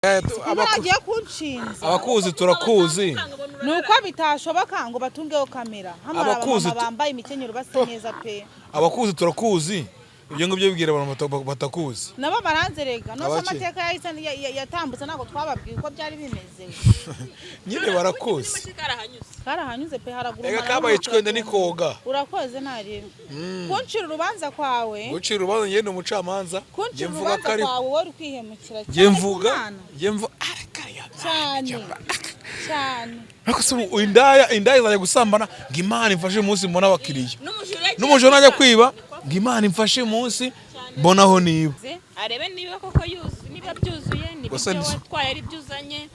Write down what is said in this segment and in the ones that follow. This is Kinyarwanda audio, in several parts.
Agiye kunshinza. Abakuzi turakuzi. Ni uko bitashoboka ngo batungeho kamera hano hari Abakuzi abamama bambaye imikenyero basa neza pe. Abakuzi turakuzi, ibyo ngibyo bibwira abantu batakuzi. Nabo baranzerega nose. Abaki? Amateka yahise yatambutse, ntabwo twababwiye uko byari bimeze. Nyine barakuzi. Karahanyuze pe, haraguru. Ega kabaye icwende nikoga. Urakoze, ntareba kuncira urubanza kwawe. Gucira urubanza, njye ni umucamanza. Njye Kuncira mvuga ko urubanza ari kwawe, wowe uri kwihemukira njye cyane mvuga ku mwana. Njye mvuga. Cyane cyane. Ariko se ubu indaya izajya gusambana ngo Imana imfashe umunsi mbona abakiriya, n'umujura najya kwiba ngo Imana imfashe umunsi mbonaho niba. Arebe niba koko yuzuye, niba byuzuye, niba Gusa ibyo watwaye ari byo uzanye,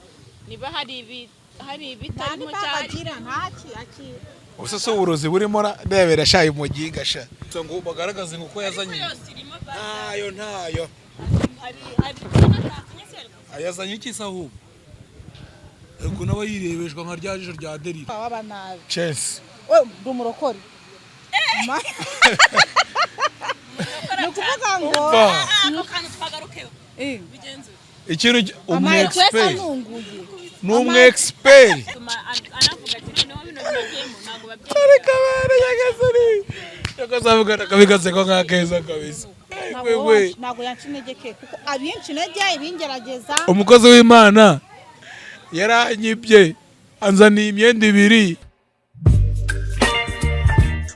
niba hari Nta ibitarimo n'impamvu cyari. Agira ntaki akira. Ubuse se uburozi burimo ndebera shayi umuginga sha ngo bagaragaze ngo uko yazanye. Yose irimo. Ntayo, ntayo. Hari atasinye se. Ayazanye iki se ahubwo? Ariko nawe yirebeshwa nka rya jisho rya Derira. Waba nabi. Chelsea. We ndi umurokore. Ni ukuvuga ngo Umva. Ako kantu twagarukeho. Bigenzure. Ikintu Amaye twese umu-expert anunguye. Ni umu-expert. Tuma anavuga ati noneho bino binagiyemo ntabwo babyemera. Ariko abana nyagasani yakazavuga akabigaze ko nk'akeza kabisa. Ntabwo wewe ntabwo yanca intege ke, kuko abinca intege ibingerageza. Umukozi w'Imana yaranyibye, anzaniye imyenda ibiri.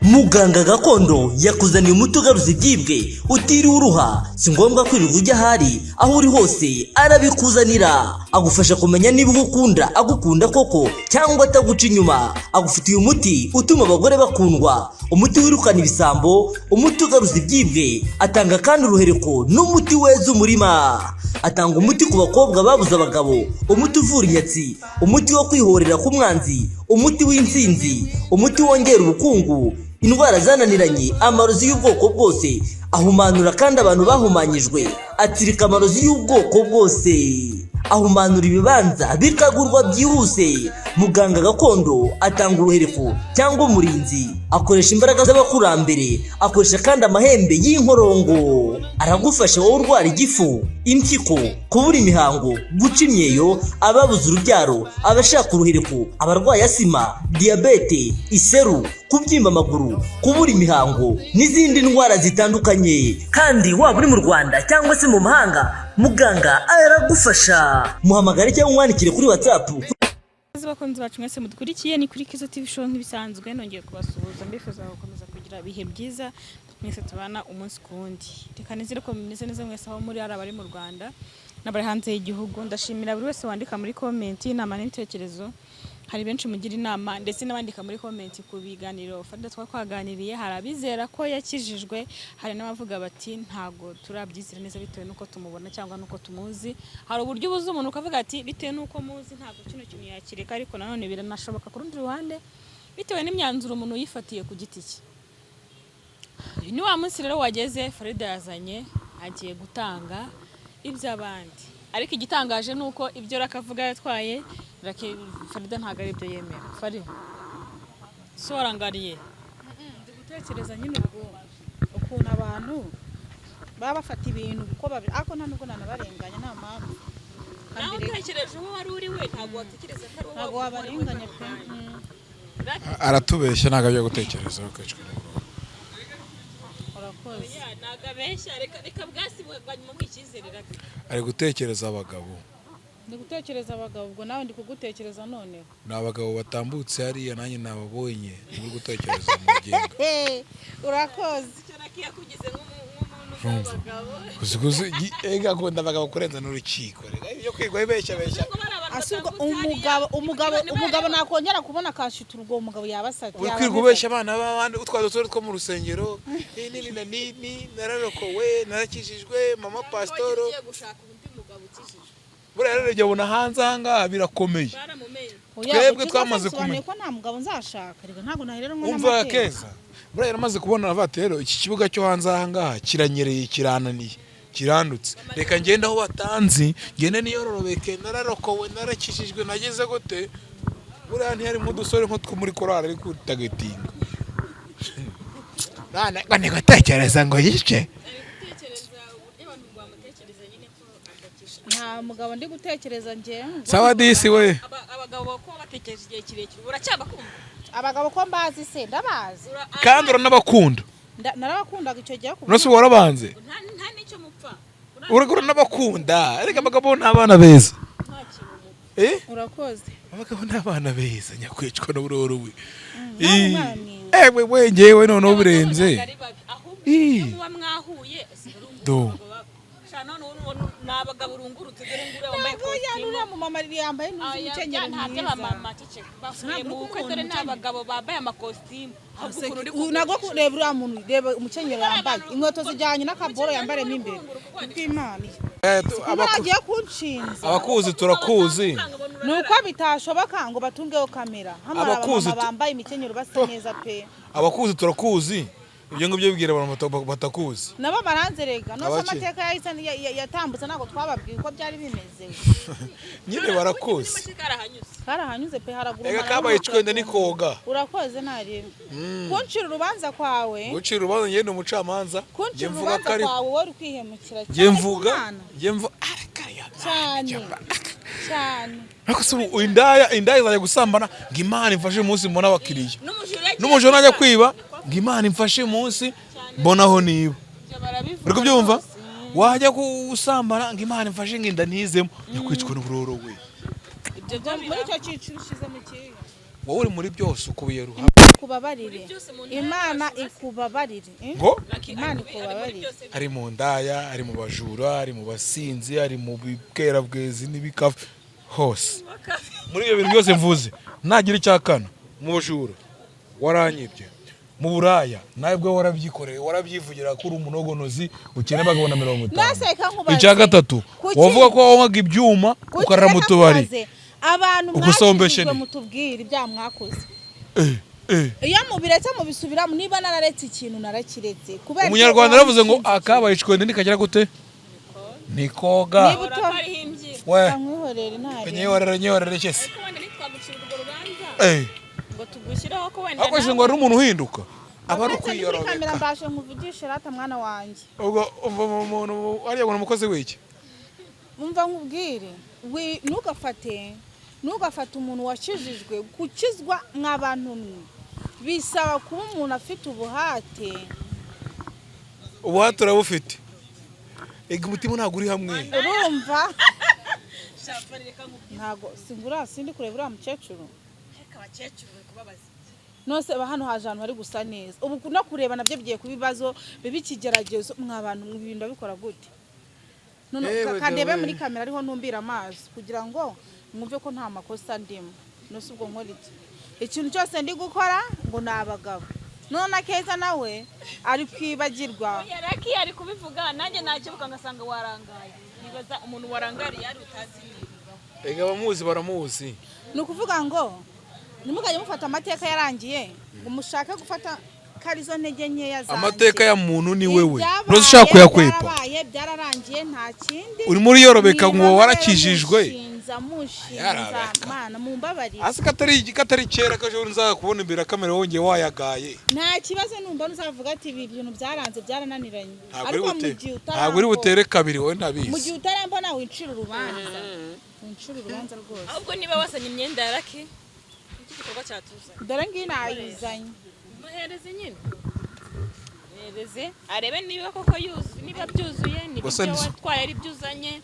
Muganga gakondo yakuzaniye umuti ugaruza ibyibwe utiriwe uruha. Si ngombwa kwirirwa ujya ahari, aho uri hose arabikuzanira. Agufasha kumenya niba uwo ukunda agukunda koko cyangwa ataguca inyuma. Agufitiye umuti utuma abagore bakundwa, umuti wirukana ibisambo, umuti ugaruza ibyibwe. Atanga kandi uruhereko n'umuti weza umurima. Atanga umuti ku bakobwa babuze abagabo, umuti uvura inyatsi, umuti wo kwihorera k'umwanzi, umuti w'intsinzi, umuti wongera ubukungu, indwara zananiranye, amarozi y'ubwoko bwose. Ahumanura kandi abantu bahumanyijwe, atsirika amarozi y'ubwoko bwose, ahumanura ibibanza bikagurwa byihuse. Muganga gakondo atanga uruhereko cyangwa umurinzi, akoresha imbaraga z'abakurambere, akoresha kandi amahembe y'inkorongo. Aragufasha wowe urwara igifu, impyiko, kubura imihango, guca imyeyo, ababuze urubyaro, abashaka uruhereko, abarwaye asima, diyabete, iseru, kubyimba amaguru, kubura imihango n'izindi ndwara zitandukanye. Kandi waba uri mu Rwanda cyangwa se mu mahanga, muganga aragufasha. Muhamagare cyangwa umwandikire kuri WhatsApp. Abakunzi bacu mwese mudukurikiye, ni kuri Kizo TV Show nk'ibisanzwe. Nongeye kubasuhuza, mbifuza gukomeza kugira ibihe byiza mwese tubana umunsi ku wundi. Reka nizere ko mumeze neza mwese aho muri, ari abari mu Rwanda n'abari hanze y'igihugu. Ndashimira buri wese wandika muri comment inama n'ibitekerezo. Hari benshi mugira inama, ndetse n'abandika muri comment ku biganiro Farida twa twaganiriye. Hari abizera ko yakijijwe, hari n'abavuga bati ntago turabyizera neza bitewe n'uko tumubona cyangwa n'uko tumuzi. Hari uburyo ubuza umuntu ukavuga ati bitewe n'uko muzi ntabwo kino kintu yakireka, ariko nanone biranashoboka ku rundi ruhande bitewe n'imyanzuro umuntu yifatiye ku giti cye. Uyu ni wa munsi rero wageze, Farida yazanye, agiye gutanga iby'abandi, ariko igitangaje ni uko ibyo rakavuga yatwaye Farida ntabwo ari ibyo yemera. Fari so warangariye. Ndi gutekereza nyine ubwo ukuntu abantu baba bafata ibintu uko babi, ariko nta nubwo nanabarenganya, nta mpamvu. Nawe utekereje uwo wari uri we, ntabwo watekereza ko ari uwo. Ntabwo wabarenganya pe. Aratubeshya, ntabwo ajya gutekereza akicwa n'ubwoba. Urakoze. Ntabwo abeshya, reka reka bwasi bwa nyuma nk'icyizere reka. Ari gutekereza abagabo. Ndi gutekereza abagabo, ubwo nawe ndi kugutekereza noneho. Ni abagabo batambutse hariya, nanjye nababonye muri gutekereza mu ngingo. Urakoze. Icyo nakiyakugize nk'umuntu w'abagabo. Uzi kuzi ega akunda abagabo kurenza n'urukiko. Reka ibyo kwigwa beshya beshya. Ngo bari abantu Asubwo batambutse hariya, umugabo umugabo nakongera kubona akashitura, ubwo umugabo yabasate. Uri kwirirwa ubeshya abana b'abandi, utwa dusore two mu rusengero, nini na nini, nararokowe, narakijijwe, mama pasitoro. Ugiye gushaka undi mugabo ukijijwe. Buriya rero ibyo abona hanze aha ngaha birakomeye. Baramumenye. Twebwe twamaze kumenya. Ko nta mugabo nzashaka, reka ntabwo nahereranwa Umva. n'amateka. Keza buriya yaramaze kubona, avuga ati rero iki kibuga cyo hanze aha ngaha kiranyereye, kirananiye, kirandutse, reka ngende aho batanzi, ngende niyororobeke, nararokowe, narakijijwe, nageze gute. Buriya ntiyari nk'udusore nk'utwo muri korali ari kutagatinga none ngo ni gutekereza ngo yice. Ari gutekereza uburyo abantu bamutekereza nyine ko adakijijwe. Nta mugabo ndi gutekereza njye. Sawa disi we. Abagabo ko batekereje igihe kirekire uracyabakunda? Abagabo ko mbazi se, ndabazi. Kandi uranabakunda. Narabakundaga icyo gihe. Uretse ubu warabanze. Nta n'icyo mupfa. Uranabakunda, ariko abagabo ni abana beza. Nta kintu mupfa. Eh? Urakoze. Abagabo ni abana beza, nyakwicwa n'ubururu we. Nawe umwana mwiza. Ewe we, ngewe noneho birenze. Ntabwo ari babi, ahubwo iyo muba mwahuye. Do. Ni abagabo urungurutse, dore nguriya wambaye Ntabwo kositimu. uriya mumama yambaye ntuzi umukenyero Nta mwiza. by'abamama, ceceka, bavuye mu bukwe, dore ni abagabo bambaye amakositimu, ahubwo ukuntu uri Ubu ntabwo kureba uriya muntu, reba umukenyero yambaye, inkweto zijyanye n'akaboro yambaremo imbere, bw'Imana kuba agiye kunshinza. Abakuzi turakuzi. Ni uko bitashoboka ngo batungeho kamera hano hari Abakuzi abamama bambaye imikenyero basa neza pe. Abakuzi turakuzi, ibyo ngibyo bibwira abantu batakuzi. Nabo baranzerega nose. Abaki? Amateka yahise yatambutse, ntabwo twababwiye uko byari bimeze. Nyine barakuzi. Karahanyuze pe, haraguru. Ega kabaye icwende nikoga. Urakoze, ntareba kuncira urubanza kwawe. Gucira urubanza, njye ni umucamanza njye Kuncira mvuga ko urubanza ari kwawe, wowe uri kwihemukira njye cyane mvuga ku Mana. Njye mvuga areka. Cyane cyane. Ariko se ubu indaya izajya gusambana ngo Imana imfashe umunsi mbona abakiriya, n'umujura najya kwiba ngo Imana imfashe umunsi mbonaho niba uri kubyumva, wajya gusambana ngo Imana imfashe ngo inda ntizemo, nyakwicwa n'uburoro we. Muri icyo cyiciro ushyize mu kibi. Wowe uri muri byose ukubiye ruhame. Ikubabarire, Imana ikubabarire, eh? Ngo Imana ikubabarire. Ari mu ndaya, ari mu bajura, ari mu basinzi, ari mu bwerabwezi n'ibikafu hose. Muri ibyo bintu byose mvuze nagira icyakana: mu bujura waranyibye, mu buraya nawe ubwo warabyikoreye, warabyivugira ko uri umunogonozi ukeneye abagabo na 50. Nase reka nkubaze. Icya gatatu, Kuki- wavuga ko wanywaga ibyuma Kuki ukarara mu reka tubari. nkubaze, abantu Ubwo se wombeshe mwakijijwe ni? mutubwire ibyaha mwakoze. Eh, eh. Iyo mubiretse mubisubiramo. Niba nararetse ikintu, narakiretse kubera ko Umunyarwanda yaravuze ngo wanshinze. akabaye icwende ntikagera gute, ntikoga. Niba We. Nkwihorere ntari. Nyiyorere, nyiyorere cyese. Eh. Ngo tugushyireho ko wenda Ariko ngo hari umuntu uhinduka aba ari Uretse ni kuri kamera. ukwiyorobeka. Mbashe nkuvugishe rata mwana wanjye. Ubwo umva umuntu ariya ngo ni umukozi w'iki? Umva nkubwire, ntugafate umuntu wakijijwe. Gukizwa mw'abantu mwe bisaba kuba umuntu afite ubuhate. Ubuhate urabufite, ega umutima ntabwo uri hamwe. Urumva, ntabwo singura, sindi kureba uriya mukecuru nose ba hano haje ahantu hari gusa neza. Ubu no kureba nabyo bigiye kuba ibibazo, biba ikigeragezo. Mwa bantu mwe, ibintu ndabikora gute none? Yewe Kandebe dawe. muri kamera ariho ntumbira amaso kugira ngo mwumve ko nta makosa ndimo. Nose ubwo nkora iki? Ikintu cyose ndi gukora ngo ni abagabo. None Keza nawe ari kwibagirwa. Yaraki ari kubivuga, nanjye nakebuka ngasanga warangaye, nibaza umuntu warangariye ari utazi. Ega abamuzi baramuzi. Ni ukuvuga ngo ntimukajye mufata amateka yarangiye ngo mushake gufata ko arizo ntege nkeya zanjye. Amateka ya muntu ni wewe. Ibyabaye Ntuzi ushaka kuyakwepa. Byarabaye, byararangiye, nta kindi. Urimo uriyorobeka ngo Niba rero warakijijwe. mushinza mushinza Yarabeka. Mana mumbabarire. Hasi katari kera ko nzaza kubona imbere ya kamera wongeye wayagaye. Nta kibazo, numva uzavuga ati ibi bintu byaranze, byarananiranye. Ntabwo uri Ariko mu butere, gihe ntabwo uri utarambona, butere kabiri wowe mu ntabizi. gihe utarambona, wincira urubanza, wincira urubanza rwose. Ahubwo niba wasanye imyenda ya Raki, iki gikorwa cyatuzanye. Dore ngiyi nayizanye. Muhereze nyine, muhereze arebe niba koko yuzuye, niba byuzuye, niba Gusa ibyo watwaye ari byo uzanye,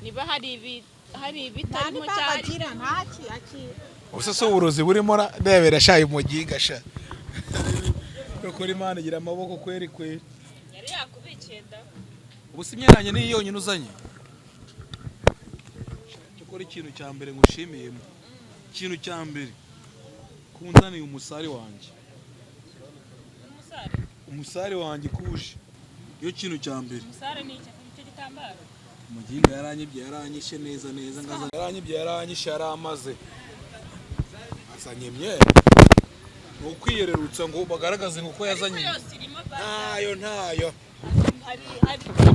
niba hari Nta ibitarimo n'impamvu cyari agira, ntaki akira. Ubuse si uburozi burimo ra ndebera shayi umuginga sha. Kuri Imana igira amaboko kweri kweri. Yari yakubikiye da. Ubu si imyenda yanjye niyo yonyine uzanye. Cyokora ikintu cya mbere ngushimiyemo, ikintu cya mbere kunzaniye umusari wanjye. Umusare? Umusari wanjye kuje iyo kintu cya mbere. Umusare ni iki? Icyo gitambaro? Umuginga yaranyibye, yaranyishe neza neza ngaza, yaranyibye, yaranyishe, yaramaze azanye imyenda. Ni ukwiyererutsa ngo bagaragaze ngo uko yazanye. Yose irimo ba Ntayo, ntayo. Hari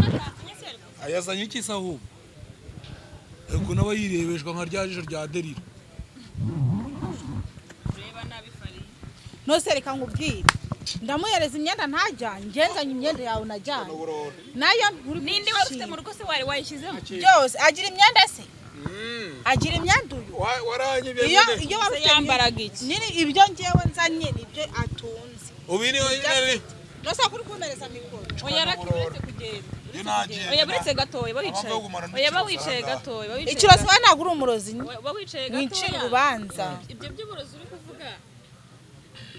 n'atasinye se ariko. Ayazanye iki se ahubwo? Ariko nawe yirebeshwa nka rya jisho rya Derira. Reba nabi fari. Nose reka nkubwire. Ndamuhereza imyenda ntajyanye, ngenzanye imyenda yawe najyanye nayo nturi Ninde wari ufite mu rugo se wari wayishyizemo? Byose agira imyenda se, agira imyenda uyu. Waranyibye. Iyo iyo wari Se ufite yambaraga iki? Nyine ibyo ngewe nzanye nibyo atunze. Ubu ni nyine. Nose kuri kumpereza mikoro. Oya, raki uretse kugenda. Njye nagiye. Oya, buretse gatoya, ba wicaye. Mpamvu yo gumana Oya, ba n'ikibazo wicaye ahangaha. gatoya, ba wicaye. Ikirozi we ntabwo uri umurozi. Ba wicaye Wicira gatoya. urubanza. Ibyo by'uburozi uri kuvuga,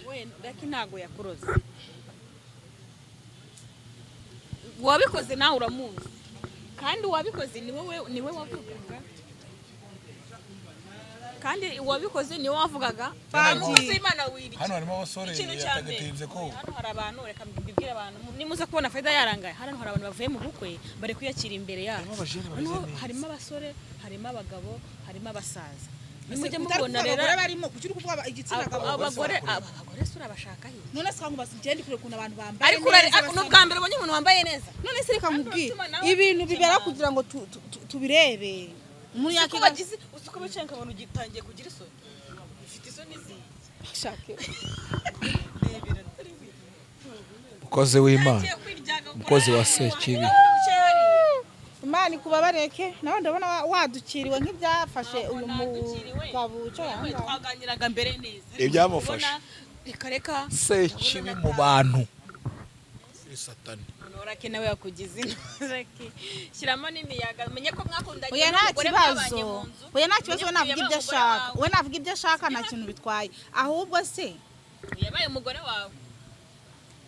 we raki ntago yakuroze. Uwabikoze nawe uramuzi, kandi uwabikoze ni wowe, niwe wavugaga, kandi uwabikoze niwe wavugaga. Umukozi w'Imana wirya. Hano harimo abasore Ikintu cya mbere, yatagatinze ko hano hari abantu, reka mbibwire abantu, nimuza kubona Fayida yarangaye, hano hari abantu bavuye mu bukwe bari kwiyakira imbere yacu. Harimo abajene bameze Noneho neza. harimo abasore, harimo abagabo, harimo abasaza. Nimujya Utari mubona kuvuga rero abagore barimo, kuki uri kuvuga igitsina gabo? Abagore, abagore se urabashaka he? None se kankubaza, ugende kure ukuntu abantu bambaye Ariko urare neza, ni basa ubwa mbere ubonye umuntu wambaye neza. None se reka nkubwire, Utuma nawe ibintu bibera ukema. kugira ngo tubirebe umuntu Uzi ko yakiga bagize, uzi ko bicaye nkabona ugitangiye kugira isoni, ufite isoni zihe? Shake. Mukozi w'Imana. Ugiye kwiryaga. Umukozi wa Sekibi. Wicaye hariya. Imana ikubabareke, nawe ndabona wadukiriwe nk'ibyafashe uyu Nadukiriwe. mugabo wicaye aha Yewe, ngaha. twaganiraga mbere neza. Ibyamufashe. Ubona, reka reka. Sekibi mu bantu. Satani. Urake nawe yakugize intoki, shyiramo n'imiyaga, umenye ko mwakundanye Oya, nta n'umugore kibazo. mwabanye mu nzu. Oya, nta kibazo, we Umenye ko navuga ibyo yabaye ashaka. umugore We navuga ibyo ashaka, nta kintu bitwaye, ahubwo se wawe. Yabaye umugore wawe.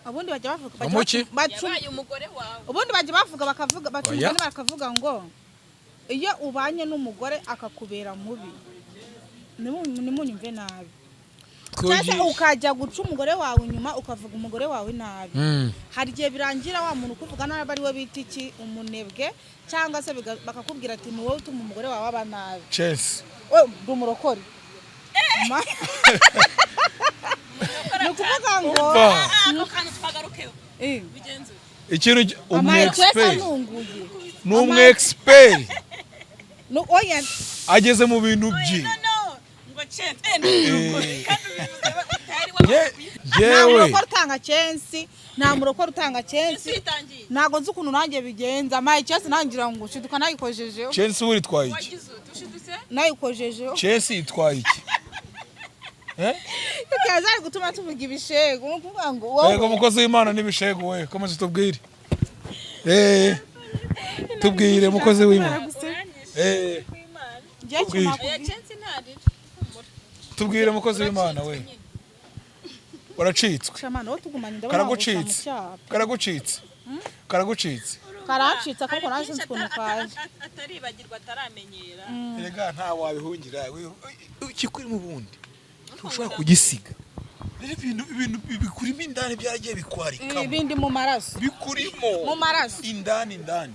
Ubundi bajya bavuga bajya Umuki? Yabaye umugore wawe. Ubundi bajya bavuga, bakavuga baca Oya. umugani bakavuga ngo iyo ubanye n'umugore akakubera mubi, nimunyumve nabi, cyangwa se ukajya guca umugore wawe inyuma, ukavuga umugore wawe nabi, hari igihe birangira wa muntu ukuvuga nabi ari we bita iki, umunebwe, cyangwa se bakakubwira ati ni wowe utuma umugore wawe aba nabi. Chance. We ndi umurokore. Ni ukuvuga ngo Umva. Ako kantu twagarukeho. Bigenzure. Ikintu Amaye twese umu expert. anunguye. Ni umu expert. No, oya. Ageze mu bintu bye. No, no, ngo chance, ni umugore kandi ubivuze utari wamaze Nta Yewe. murokore utanga chance, nta murokore utanga chance. kwitangiye. Ntabwo nzi ukuntu nanjye bigenza, amaye chance nangira ngo nshiduka nayikojejeho. Chance ubu itwaye iki? Wagize uti ushidutse. Nayikojejeho. Chance itwaye iki? Eh? Bikaza ari gutuma tuvuga ibishego, ni ukuvuga ngo wowe Yego, mukozi w'Imana n'ibishego we, komeza tubwire. Tubwire, mukozi w'Imana. Njye Tubwire. Oya, chance ntarira. Tubwire, mukozi w'Imana we. Waracitswe. Shamana, wowe tugumanye ndabona wagusha mu Karagucitse. cyaha. Karagucitse. Karagucitse. Karancitse akaboko, nawe sinzi ukuntu kaje. Ataribagirwa, ataramenyera. Erega nta wabihungira. Ikikuri mu bundi. Ntushobora kugisiga. Rero ibintu bikurimo indani byaragiye bikwarikamo. Ibindi mu maraso. Bikurimo. Mu maraso. Indani indani.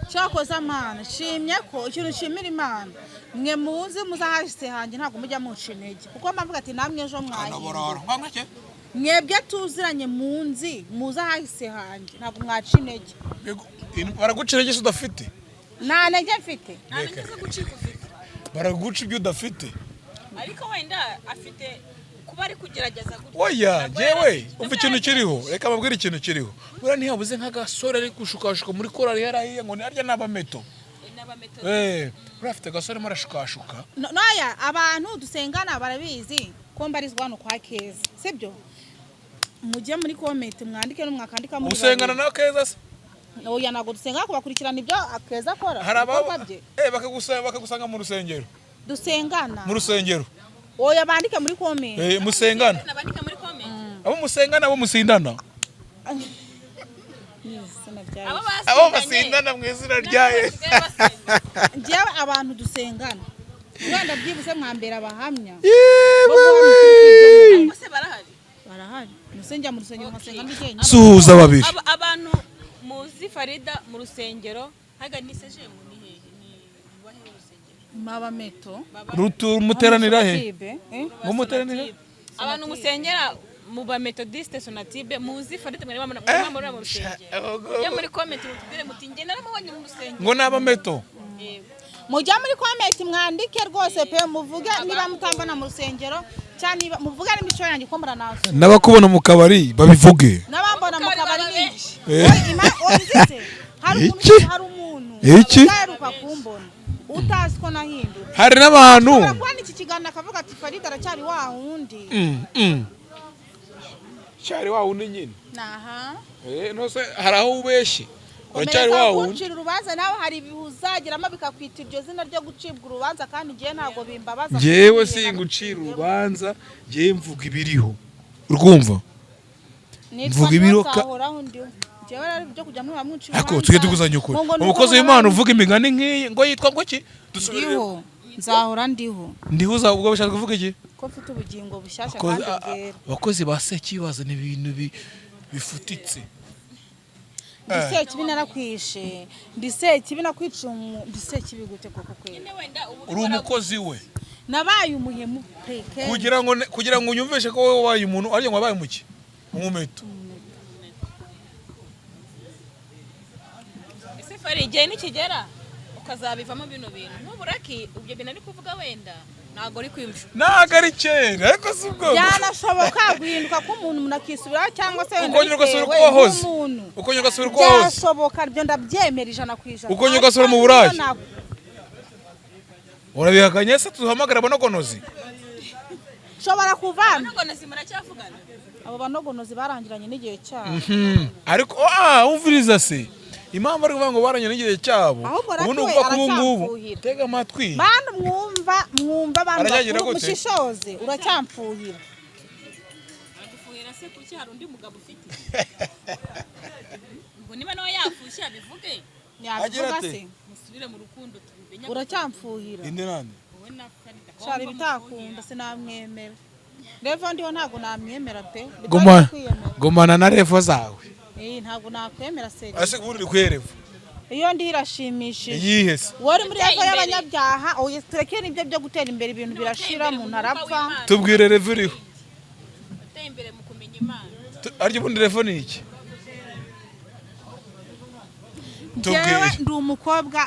Cyakoze Amana, nshimye ko ikintu nshimira Imana, mwe muzi muzahahise hanjye, ntabwo mujya muca intege, kuko mpavuga ati namwe ejo mwahindura. Ngwangwake. Mwebwe tuziranye munzi muze ahahise hanjye, ntabwo mwaca intege. Baraguca intege se udafite? Nta ntege mfite. Nta ntege zo gucika ufite. Baraguca ibyo udafite. Ariko wenda afite kuba ari kugerageza gutya. Oya, Ntabwo jewe yari- umva ikintu kiriho, reka mbabwire ikintu kiriho. Buriya ntiyabuze nk'agasore ari gushukashuka muri korali hariya ngo harya n'abameto. N'abameto. Buriya afite agasore arimo arashukashuka. Noya abantu dusengana barabizi ko mbarizwa hano kwa Keza, sibyo? Mujye muri comment mwandike, no mwakandika muri Usengana babiri. na Keza se? Oya, ntabwo dusenga, kubakurikirana ibyo Keza akora, Hari ibikorwa ababa bye. bakagusanga mu rusengero. Dusengana. Mu rusengero. Oya, bandike muri comment. Musengana. Nabandika muri comment. Abo musengana, abo musindana. Ni izina rya Abo Yesu. Abo basindanye. basindana mu izina rya Yesu. Basigaye basindana. Njyewe abantu dusengana wenda byibuze mwambera abahamya. Yewe. Bose barahari. Barahari, musengera mu rusengero, nkasenga ndi jyenyine. Suhuza babiri. Abantu muzi Farida mu rusengero, haga ni sejemu, ni hehe, ni wahe urusengero? Maba meto. Rutu muteranira he? Sonatibe, eh? Ngo muteranira? Abantu musengera mu ba Methodiste Sonatibe, muzi Farida, mwari mwamubona mu rusengero, yo muri comment mutubwire muti njye naramubonye mu rusengero. Ngo n'abameto. Yego. Mujya muri comment mwandike rwose pe, muvuge niba mutambana mu rusengero. Cyane niba muvuga n'imico yanjye ko muranasura. N'abakubona mu kabari babivuge. N'abambona mu kabari Benshi. ni Oya, hari Iki? umuntu, hari umuntu Iki? uzaheruka kumbona utazi ko nahindutse. Hari n'abantu Ushobora kubona iki kiganiro akavuga ati: "Farida aracyari wa wundi." Cyari wa wundi nyine. Naha. Eh, nose hari aho ubeshye, uracyari Komereza wa wundi. kuncira urubanza nawe, hari ibihe uzageramo bikakwita iryo zina ryo gucibwa urubanza, kandi njyewe ntabwo bimbabaza. Njyewe singucira urubanza, njyewe mvuga ibiriho, urwumva? Nitwa Mvuga ibiroka. nzahoraho ndiho. Njyewe rero ibyo kujya mwaba muncira Ariko urubanza, tujye tuguzanya ukuri. ngo ni Umukozi uko w'Imana uvuga imigani nk'iyi ngo yitwa ngo ki? Dusubire. Ndiho, nzahora ndiho. Ndiho uza, ubwo bishatse kuvuga iki? Ko mfite ubugingo bushyashya Abakozi- kandi bwera. Abakozi ba sekibi bazana ibintu bifutitse. Ndi sekibi, narakwishe, ndi sekibi, nakwica ndi sekibi gute koko kwera? Nyine wenda ubu Uri umukozi we. Nabaye umuhemu peke. Kugira ngo unyumvishe ko wowe wabaye umuntu, ariko ngo wabaye muki umumeto. Ese Fari, igihe nikigera ukazabivamo bino bintu nk'uburaki, ibyo bintu ari kuvuga wenda ntabwo ari kwiyumvisha. Ntabwo ari kera, ariko si ubwo. Byanashoboka guhinduka k'umuntu, umuntu akisubiraho cyangwa se wenda Ukongera ugasubira uko bitewe wahoze. n'umuntu. Ukongera ugasubira uko wahoze. Byashoboka, ibyo ndabyemera 100%. Ukongera ugasubira mu Ariko burayi. Urabihakanye se? Tuhamagara abanogonozi. Nshobora kuvana. Nubwo muracyavugana. Abo banogonozi barangiranye n'igihe cyabo. Ariko umviriza se, impamvu ari kuvuga ngo baranye n'igihe cyabo, Ahubwo ubu ni Lucky we ukuvuga ko ubu ngubu aracyamfuhira. tega amatwi. Bantu mwumva, mwumva abantu Aracyagira bakuru, gute? mushishoze, uracyamfuhira. Aragufuhira se kuki? Hari undi mugabo ufite? Ubwo niba nawe yafushye abivuge. Agira Yabivuga ate? se? Musubire mu rukundo tubimenye. Uracyamfuhira. Inde nande? Wowe na Farida. Shara ibitakunda, sinamwemera. Revo ndiho ntabwo namwemera pe. Guma. Bitari kwiyemera. Gumana na revo zawe. Eh, ntabwo nakwemera seri. Ese ubundi uri kwerevo? Iyo ndi irashimishije. Iyihe se? Wowe uri muri Gutera revo imbere. y'abanyabyaha. Oya, tureke n'ibyo byo gutera imbere, ibintu birashira, umuntu arapfa. Tubwire revo iriho. Uteye imbere mu kumenya Imana. Arya ubundi revo ni iki? Njyewe Tubwire. ndi umukobwa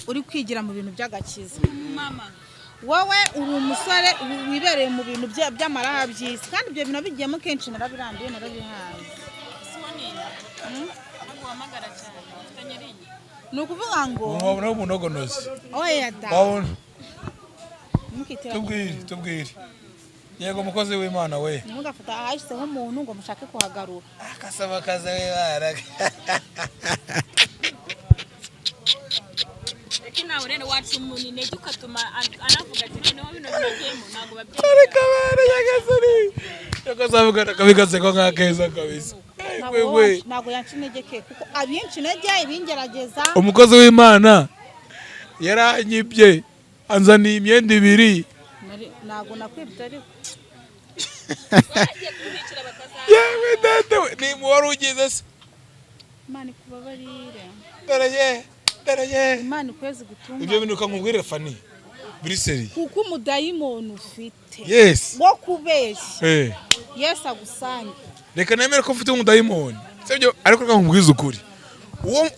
uri kwigira mu bintu by'agakiza. Mama. Wowe uri umusore wibereye mu bintu by'amaraha by'isi, kandi ibyo bintu bigiyemo kenshi narabirambiye, narabihaye. Ese uwo ni nde? Ntabwo uhamagara cyane ufitanye rinye. Ni ukuvuga ngo Wabona umunogonozi. Oya da. Wabona. Ntimukiteranye. Tubwire, tubwire. Yego, umukozi w'Imana we. Ntimugafata ahashizeho umuntu ngo mushake kuhagarura. Akasaba akazi w'Imana. Reka nawe rero waca umuntu intege ukatuma anavuga ati: "Noneho bino binagiyemo ntabwo babyemera." Ariko abana nyagasani yakazavugana kabigaseko nk'akeza kabisa. Ntabwo Wewe. Ntabwo yanca intege ke, kuko abinca intege ibingerageza. Umukozi w'Imana yaranyibye, anzaniye imyenda ibiri. Ntabwo nakwibye ariko. Bagiye kubikira bakazaza. Yewe data we, ni mu wari ugize se? Imana ikubabarire. Dore ye, dore ye. Imana ikwezi gutunga. Ibyo bintu ukamubwirira Fani biri Kuko umudayimoni ufite yes wo kubeshya, eh Yesu agusange. Reka nemere ko mfite umudayimoni, sibyo? Ariko reka nkubwize ukuri,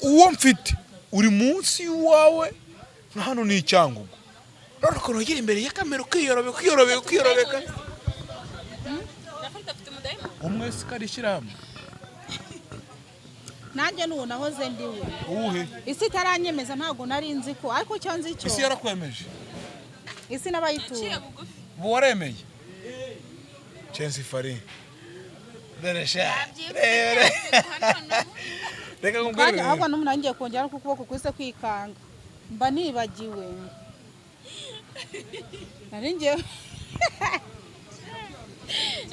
uwo mfite uri munsi y'uwawe, nka hano ni icyangugu. Rero ukuntu wegera imbere ya kamera ukiyorobeka, ukiyorobeka, ukiyorobeka. Na Farida afite umudayimoni. Umwe si kari ishyirahamwe. Nanjye n'uwo nahoze ndiwe. Uwuhe? Isi itaranyemeza ntabwo nari nzi ko, ariko icyo nzi cyo Isi yarakwemeje. Isi n'abayitura. Yaciye bugufi. Ubu waremeye Chance Fari, dore sha, reba. Reka nkubwire. Kandi ahubwo n'umuntu ngiye kongera ko ukuboko kuze kwikanga, mba nibagiwe,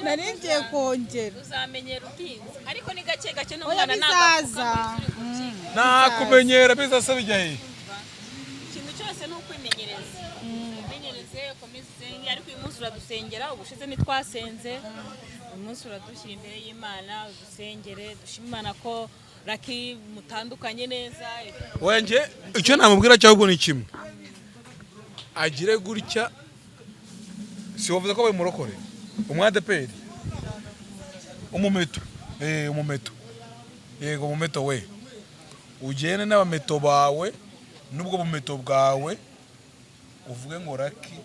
nari ngiye kongera. Uzamenyera utinze, ariko ni gake gake Oya, n'umwana bizaza. Nta kumenyera bizasa bijya he? Ikintu cyose ni ukwimenyereza. Wimenyereze, ukomeze usenge. Ariko uyu munsi uradusengera, ubushize ntitwasenze. Uyu munsi uradushyira imbere y'Imana, udusengere, dushime Imana ko Lucky mutandukanye neza. Wenge icyo namubwira cyangwa ni kimwe, agire gutya, si wavuze ko murokore, umwadeperi, umumeto, umumeto, yego umumeto we, ugende n'abameto bawe n'ubwo bumeto bwawe, uvuge ngo Lucky.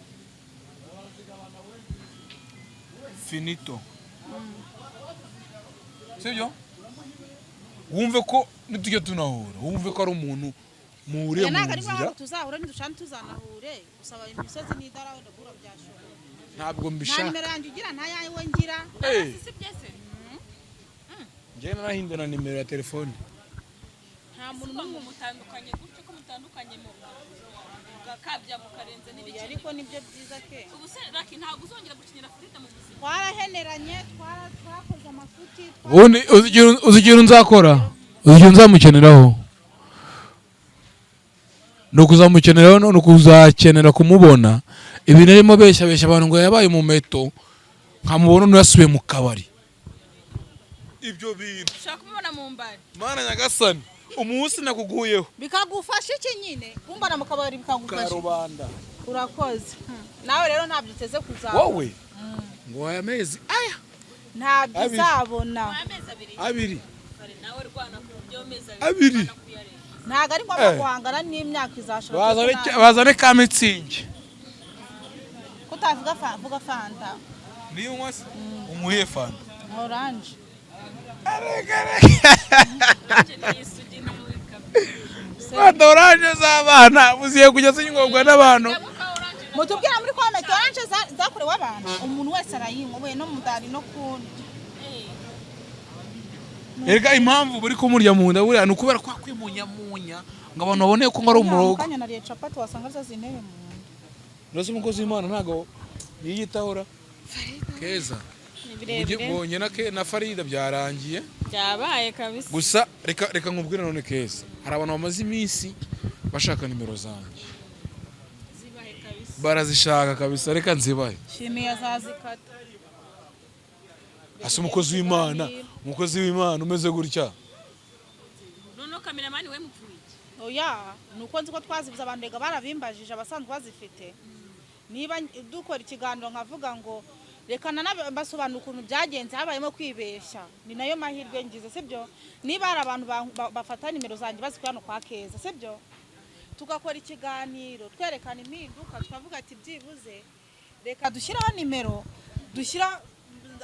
Finito, sibyo? Wumve ko nitujya tunahura, wumve ko ari umuntu muhuriye Oya, mu ntabwo ari nzira. ngombwa ngo tuzahura, nidushana tuzanahure. Gusaba imisozi n'idara wenda guhura byashoboka. Ntabwo Nta mbishaka. nimero yanjye ugira, nta yawe ngira. Eh, Si byese. Njyewe narahindura nimero ya telefone. Nta muntu Ngo n'umwe. mutandukanye gutyo, ko mutandukanye mu mugakabya mukarenza Oya, n'ibiki? Ariko nibyo byiza ke. Ubu se Lucky ntabwo uzongera gukinira Frida mu buzima? Twaraheneranye, twakoze amafuti. Ubundi uzi ikintu nzakora, uzi ikintu nzamukeneraho, ni ukuzamukeneraho, ni ukuzakenera kumubona ibintu arimo besha besha abantu ngo yabaye umumeto, nkamubona undi yasubiye mu kabari, ibyo bintu. Ushobora kumubona mu mbari. Mana nyagasani, umunsi nakuguyeho. Bikagufasha iki nyine kumbona mu kabari? Bikagufasha iki? Karubanda. Urakoze nawe rero, ntabyo uteze kuzabona. Wowe ngo aya mezi aya Ntabyo Abiri. uzabona. Amezi 2. 2. Kare nawe rwana ku buryo amezi 2. Abiri. Rwana kuyarenza. Ntabwo ari ngombwa Eh. guhangana n'imyaka izashira. Bazane, bazane ka mitsingi. Kutavuga vuga Fanta. Niyo unywa se, umuhe Fanta. Orange. Nanjye ni isugi nawe kabisa. Fanta orange z'abana uziye kujya zinywobwa n'abantu. Mutubwira muri comment, orange zakorewe abantu, umuntu wese arayinywa we no mudari no kundi. Erega impamvu buri kumurya mu nda buriya ni ukubera kwa kwimunyamunya ngo abantu babone ko ari umurogo. Kanya nariye capati, wasanga zo zintebe mu nda. Uretse umukozi w'Imana ntabwo yiyitahura keza. Ni birebire. Ubonye na Farida byarangiye. Byabaye kabisa. Gusa reka nkubwire none keza, hari abantu bamaze iminsi bashaka nimero zanjye. Zibahe kabisa. Barazishaka kabisa, reka nzibahe. Shimiye azazikata. Asa umukozi w'Imana umeze gutya. Noneho kameramani we mupfuye iki? Oya, ni uko nzi ko twazibuze. Abantu rega barabimbajije, abasanzwe bazifite. Niba dukora ikiganiro nkavuga ngo reka nanabasobanura ukuntu byagenze, habayemo kwibeshya, ni nayo mahirwe ngize, sibyo? Niba hari abantu bafata nimero zanjye bazikuye hano kwa Keza, sibyo, tugakora ikiganiro twerekana impinduka, tukavuga ati byibuze reka dushyireho nimero, dushyira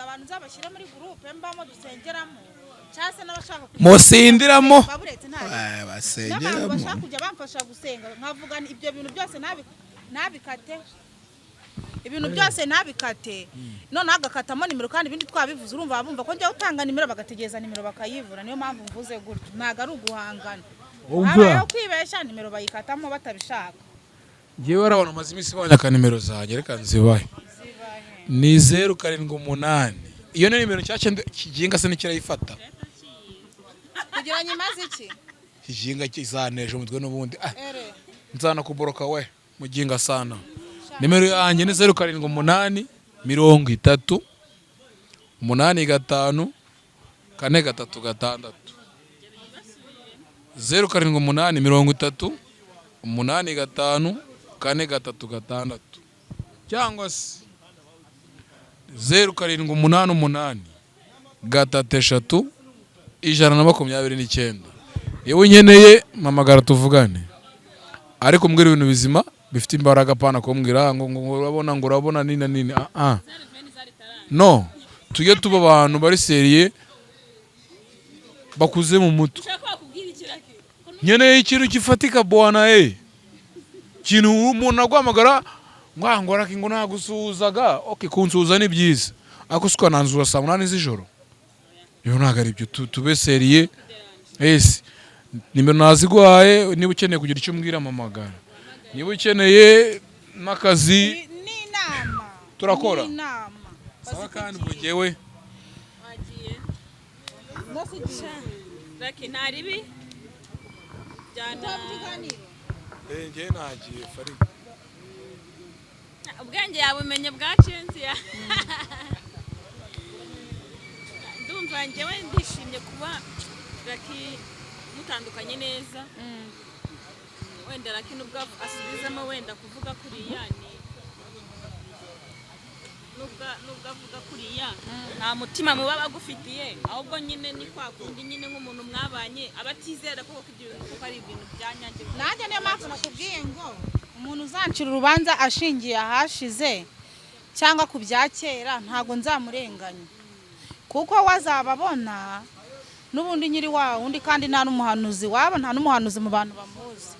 abantu, nzabashyire muri groupe mbamo dusengeramo, cyangwa se n'abashaka kujya- Musindiramo. Baburetse nta n'abantu bashaka kujya bamfasha gusenga, nkavuga nti ibyo bintu byose ntabikate, ibintu byose ntabikate, noneho agakatamo nimero kandi ibindi twabivuze. Urumva bumva ko njya utanga nimero, bagategereza nimero bakayivura. Niyo mpamvu mvuze gutyo, ntabwo ari uguhangana. Wumva? Habayeho kwibeshya, nimero bayikatamo batabishaka. Ngewe hari abantu bamaze iminsi banyaka nimero zanjye, reka nzibahe. Ni 078, iyo ni nimero nshyashya, kiginga se ntikirayifata. Kugira ngo imaze iki? Kiginga kizanesha umutwe n'ubundi. Ah, Ere. nzanakuboroka we muginga sana. Nimero yanjye ni 078 30 85 436, 078 30 85 436, cyangwa se 0788 333 129. Iyo unkeneye mpamagara tuvugane, ariko umbwira ibintu bizima bifite imbaraga, pana kumbwira ngo urabona, ngo urabona nini na nini. Ah ah, no tujye tuba abantu bari sérieux, bakuze mu mutwe. Ushaka bakubwira iki, Lucky? Nkeneye ikintu gifatika bwana, eh, ikintu umuntu aguhamagara ngo ah, ngo Lucky, ngo nagusuhuzaga. Okay, kunsuhuza ni byiza, ariko si ukananzuza saa 8 z'ijoro, iyo ntabwo ari byo. Tube sérieux. Ese nimero naziguhaye, niba ukeneye kugira icyo umbwira mpamagara, niba ukeneye n'akazi. N'inama. Turakora. N'inama. Sawa, kandi ubwo njyewe Wagiye. Nasigiye. Lucky, nta ribi jyana. Ikiganiro. Njyewe nagiye, Farida. Ubwenge yabumenye bwa Censiya. Ndumva njyewe ndishimye kuba Lucky mutandukanye neza. Wenda Lucky nubwo asubizamo wenda kuvuga kuriya, ni nubwo avuga kuriya nta mutima muba bagufitiye, ahubwo nyine ni kwa kundi nyine nk'umuntu mwabanye aba atizera koko ko ibyo bintu kuko ari ibintu bya nyange. Nanjye niyo mpamvu nakubwiye ngo umuntu uzancira urubanza ashingiye ahashize. Cyangwa ku bya kera, ntabwo nzamurenganya, kuko we azaba abona n'ubundi nyiri wa wundi, kandi nta n'umuhanuzi waba, nta n'umuhanuzi mu bantu bamuzi.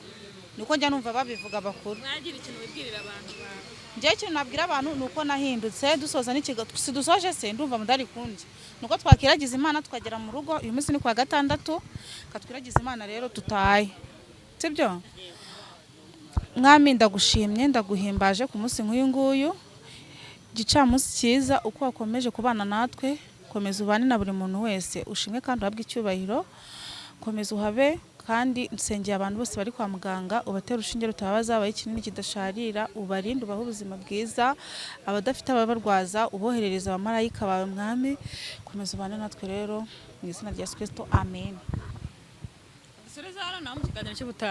Niko njya numva babivuga bakuru. Mwagira ikintu wibwirira abantu bawe? Njyewe ikintu nabwira abantu ni uko nahindutse. Dusoza n'ikigo, si dusoje se? Ndumva mudari kundi ni uko twakiragiza Imana tukagera mu rugo. Uyu munsi ni kuwa gatandatu, katwiragiza Imana rero tutaye, sibyo? Mwami, ndagushimye, ndaguhimbaje ku munsi nk'uyu nguyu, gicamunsi cyiza, uko wakomeje kubana natwe. Komeza ubane na buri muntu wese, ushimwe kandi uhabwe icyubahiro. Komeza uhabe, kandi nsengeye abantu bose bari kwa muganga, ubatere urushinge rutababaza, babahe ikinini kidasharira, ubarinde, ubahe ubuzima bwiza. Abadafite ababarwaza, uboherereza abamarayika bawe. Mwami, komeza ubane natwe rero, mu izina rya Yesu Kristo, amen. Dusoreze hano nawe mu kiganiro cy'ubutaha.